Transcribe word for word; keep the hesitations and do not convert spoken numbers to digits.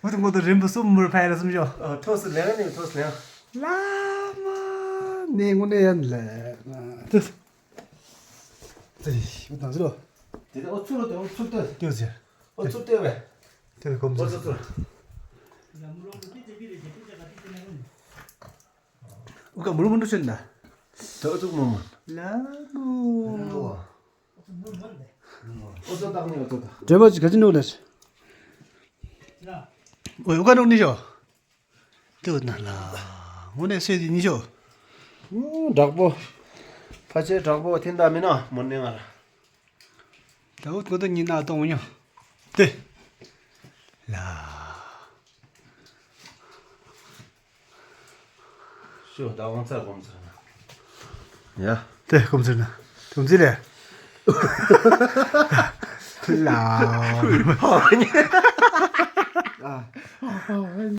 འུ་ཐུག་མོ་ཐུག་རིམ་པ་གསུམ་མུར་ཕ་ཡ་ལ་གསུམ་ཤོག་ཨ། ཐོག་སུ་ལེན་ནི་ཐོག་སུ་ལེན། བླ་མ་ནས་དངོས་གནས་ཡན་ལ། ཏི། ཏི། འུ་དང་ཟི་རོ། དེ་དེ་ཨོ་ཚུར་རོ་དེ་ཨོ་ཚུར་ཏི། ཏི་ཟེར། ཨོ་ཚུར་ཏི་བས། ཏི་གོམ་ཨོ་ཚུར་ཚུར། འུ་ག་མུར་མུར་འདུག་ཤེས་ན། དེ་ཨོ་ཚུར་མུར་མུར། ལ་མོ། འོ། འོ་ཚོ་བཏགས་ནི་འོ་ཚོ་བཏགས། འདྲེ་པ་ཅིག་ག་ཅི་འདུག་ལས། འོ་ཡོ་ག་འདུག་ནི་ཤོ། དེ་འོ་ན་ལ། འོ་ནས་སེ་དེ་ནི་ཤོ། འོ་དྲག་པོ། ཕ་ཆེ་དྲག་པོ་ཐེན་ད་མིན་ན་མོ་ནེ་ང་ལ། ད་འོ་ངོ་ད་ཉི་ན་གཏོང་མི་ཉོ། དེ། ལ། ཤོ་ད་ཝང་ཚར་གོམ་ཚར་ན། ཡ། དེ་གོམ་ཚར་ན། གོམ་ཚར་ལས། ལ།